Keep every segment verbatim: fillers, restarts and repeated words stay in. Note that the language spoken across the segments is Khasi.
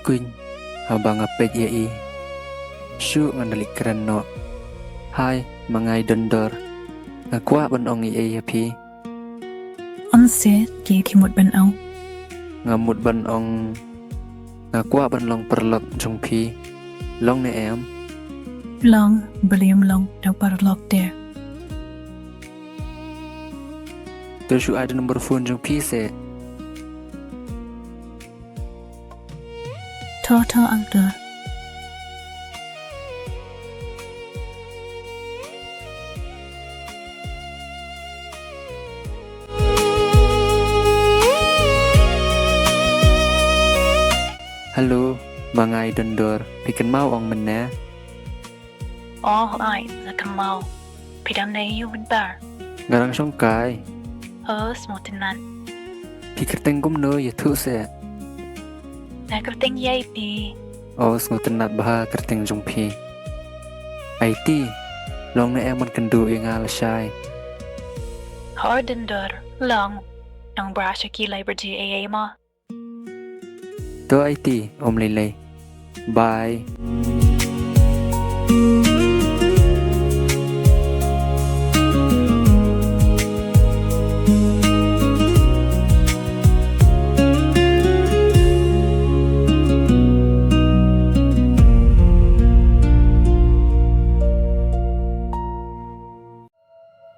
kuiñ haba nga peit ïa i. Shuh ngan da leit kren noh. Hai, ma nga i Dondor. Nga kwah ban ong ei ei ïa phi. Ong seh, kaei phi mut ban ong? Nga mut ban ong nga kwah ban long paralok jong phi. Long ne em? Long, balei ym long, dang paralok te. To shu ai da number phone jong phi seh. To, to, ong to. Hello, ma nga i Dondor, phi kynmaw ong mynne? Oh, ai, nga kynmaw. Phi dang dei ïa u mynta? Nga dang shongkai. Oh, sngewtynnat. Phi kyrteng kumno, ïathuh seh? Nga kyrteng Aiti. Oh, sngewtynnat bha kyrteng jong phi. Aiti, long ne em ban kynduh ïa nga lashai? Hooid Dondor, long. Nang bra sha ki lai baje ei ei mo. To Aiti, ym lei lei. Bye.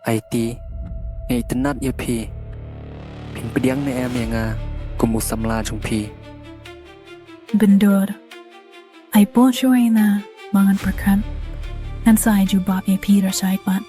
Aiti, nga itynnat ïa phi. Phin pdiang ne em ïa nga kum u samla jong phi? Dondor, ai por shuwa ïa nga ba ngan pyrkhat. Ngan sa ai jubab ïa phi lashai pat.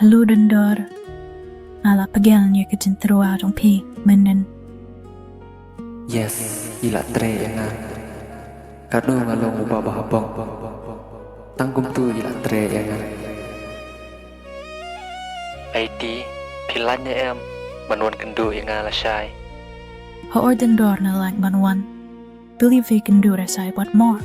Hello Dondor. Nga la pdiang ïa ka jingtyrwa jong phi mynnin. Yes, i la trei ïa nga. Katno nga long u baba ha bok, tang kumtu i la trei ïa nga. Aiti, phi lah ne em ban wan kynduh ïa nga lashai? Hooid Dondor, nga lah ban wan. Believe i kynduh lashai pat mo.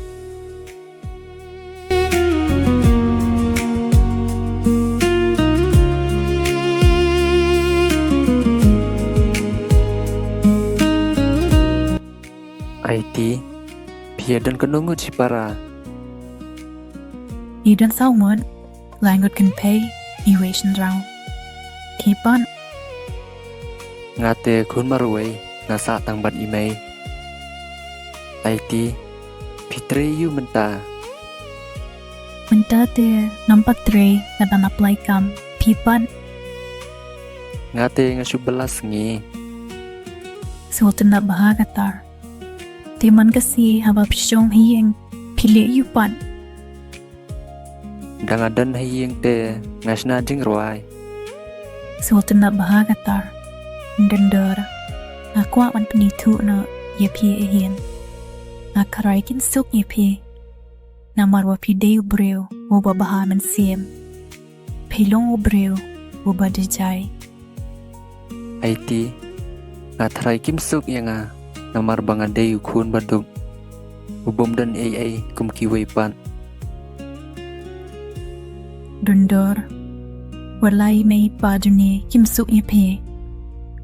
Aiti, phi ïa don katno ngut shipara? I don saw ngut, lai ngut kynphei, iwei shynrang. Phi pat? Nga te khun marwei, nga sah tang bad i mei. Aiti, phi trei ïa u mynta? Mynta te ngam pat trei, nga dang apply kam. Phi pat? Nga te nga shu bylla sngi. Sngewtynnat bha kata. Te man ka sngi haba phi shong ha ïing phi leh ïa u pat? Da nga don ha ïing te nga shna jingrwai. Sngewtynnat bha kata. Dondor, nga kwah ban pynithuh noh ïa phi eh hi. Nga khreh kim suk ïa phi. Namar ba phi dei u briew uba bha mynsiem. Phi long u briew uba jai. Aiti, nga khreh kim suk ïa nga namar ba nga dei u khun baduk u bym don ei ei kum kiwei pat. Dondor, wat la i mei i pa jong ngi kim suk ïa phi,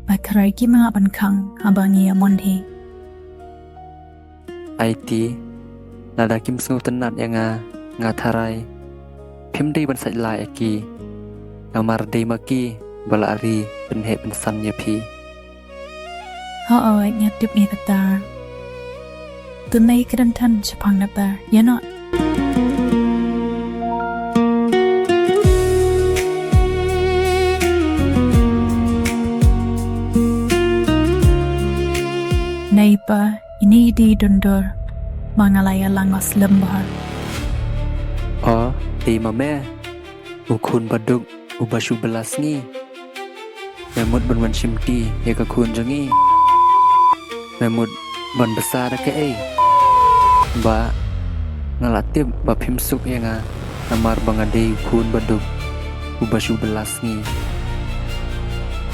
ba khreh kim lah ban khang haba ngi ïa mon hi. Aiti, lada kim sngewtynnat ïa nga, nga khreh phim dei ban sait lad ïa ki. Namar dei ma ki ba la ri pynheh pynsan ïa phi. Hooid, nga tip ïa kata. To mei kren than shaphang nata ïa nga. Neighbor, ine i dei Dondor, ma nga la ïalang slem bha. O, dei ma me, u khun baduk uba shu bylla sngi. Me mut ban wan shim ti ïa ka khun jong ngi? Me mut ban bsa da kaei? Bah, nga la tip ba phim suk ïa nga, namar ba nga dei u khun baduk, uba shu bylla sngi.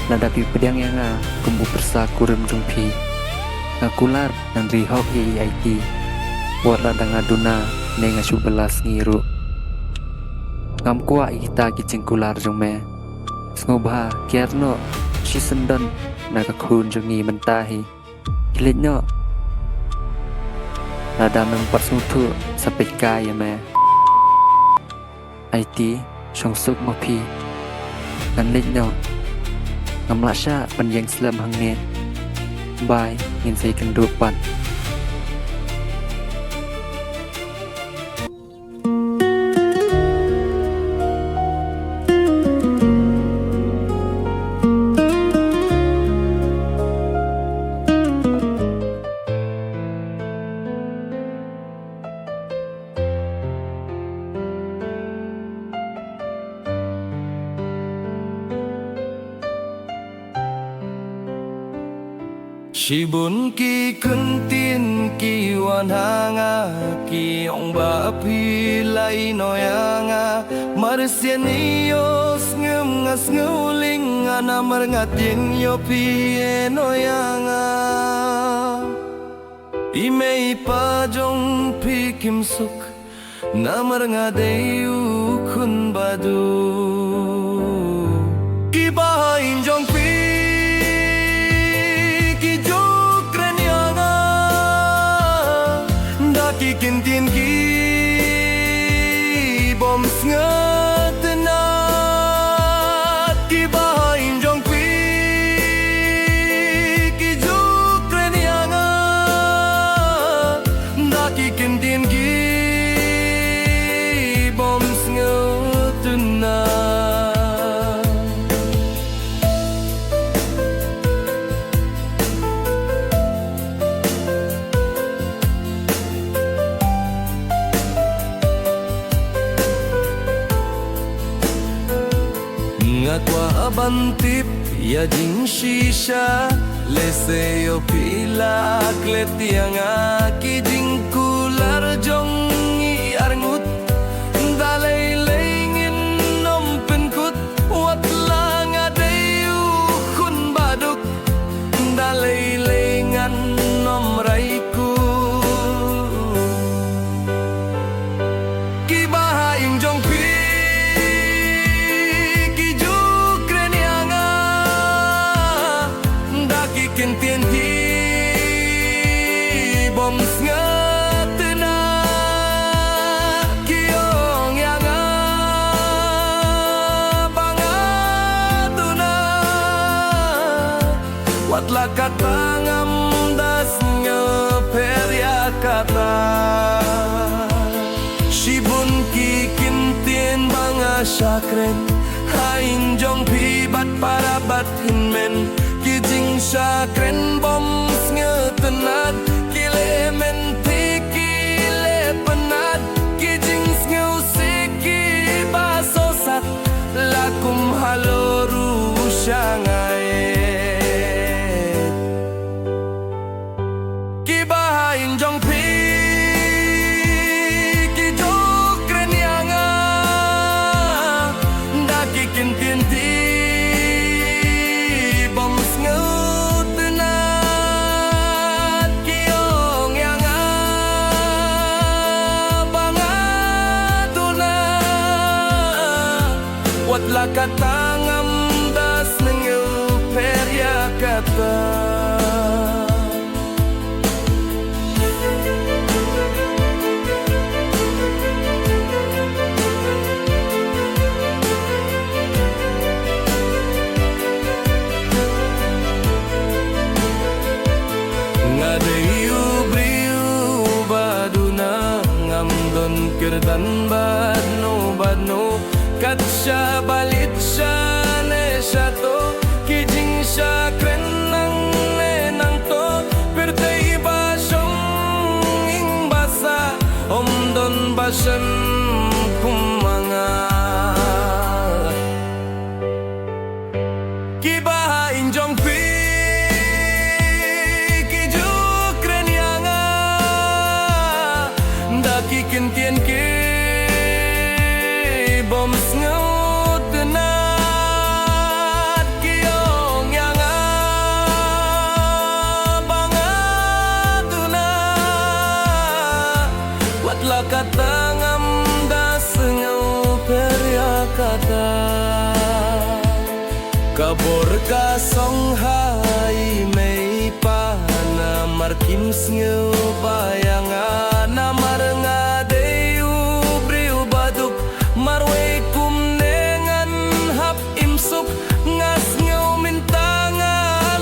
Lada phi pdiang ïa nga kum u pyrsa kurim jong phi, nga kular ngan ri hok ïa i Aiti, wat lada nga duna ne nga shu bylla sngi ruh. Ngam kwah ïa kita ki jingkular jong me. Sngewbha kiar noh, shisyndon na ka khun jong ngi mynta hi. Khie leit noh. Lada mem pat sngewthuh, sa peit kai ïa me. Aiti, shong suk ma phi. Ngan leit noh. Ngam lah shah ban ïeng slem hangne. Bye, ngin sa ïakynduh pat. Shibun ki kyntien ki wan ha nga, ki ong ba phi la ïehnoh ïa nga. Mar sien ïoh sngewbha nga sngewlyngngoh, namar nga tieng ïoh phi ïehnoh ïa nga. I mei i pa jong phi kim suk, namar nga dei u khun baduk. Ki bahaïing jong phi ki ju kren ïa nga da ki kyntien ki bym sngewtynnat. Ki bahaïing jong phi ki ju kren ïa nga da ki kyntien ki bym sngewtynnat. Nga kwah ban tip ïa jingshisha, lehse ïoh phi la klet ïa nga. Ki jingkular jong ngi arngut, da lei lei ngin ym pynkut. Wat la nga dei u khun baduk, da lei lei ngan ym rai kut. Ki bahaïing jong phi ki ju kren ïa nga da ki kyntien ki bym sngewtynnat. Ki ong ïa nga ba nga duna, wat la katta ngam da sngewpher ïa kata. Shibun ki kyntien ba nga shah kren ha ïing jong phi bad para bad hynmen. Ki jingshah kren bym sngewtynnat, ki leh mynta ki leh pynnat. Ki jingsngewsih kiba sosat, la kum halor u shangai. Ki bahaïing jong phi ki ju kren ïa nga da ki kyntien ki bym sngewtynnat. Ki ong ïa nga ba nga duna, wat la katta ngam da sngewpher ïa kata. Nga dei u briew ba duna, ngam don kyrdan bad no bad no. Kat shaba leit shane shato, ki jingshah kren nangne nangto. Pyrthei ba shong ïing ba sah, ym don ba shem kum ma nga. Ki bahaïing jong phi ki ju kren ïa nga Ktien ki bym sngewtynnad ki ong ïa nga ba nga duna. Wat la katta ngam da sngewpher ïa kata. Ka bor ka song ha i mei i pa namar kim sngewbha ïa nga, namar nga dei u briew ba duk. Marwei kumne ngan hap im suk, nga sngew mynta nga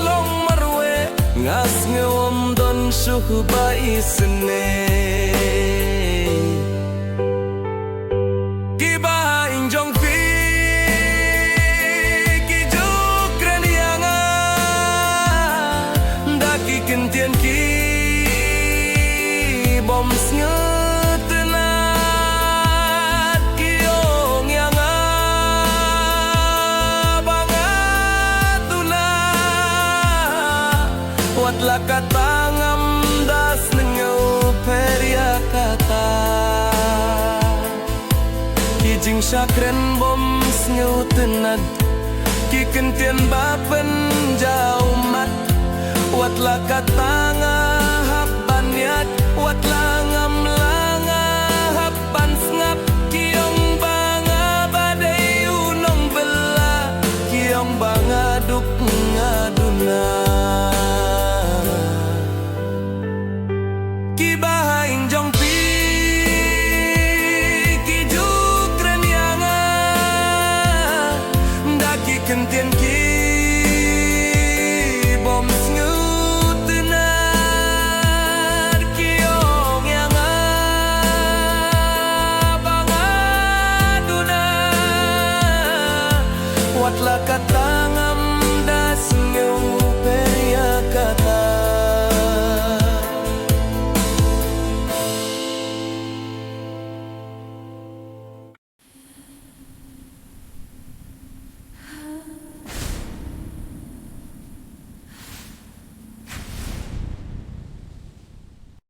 long marwei, nga sngew ym don shuh ba isynei. Ki bahaiñ jong phi ki ju kren ïa nga da ki ktien ki bym sngewtynnad, ki ong ïa nga ba nga duna. Wat la katta ngam da sngewpher ïa kata. Ki jingshah kren bym sngewtynnad, ki ktien ba pynjaw mat. Wat la katta nga hap ban ïaid, wat la ngam la nga hap ban sngap. Ki ong ba nga ba dei u nongbylla, ki ong ba nga duk nga duna. Ki bahaiñ jong phi ki ju kren ïa nga da ki ktien ki bym sngewtynnad, ki ong ïa nga ba nga duna. Wat la katta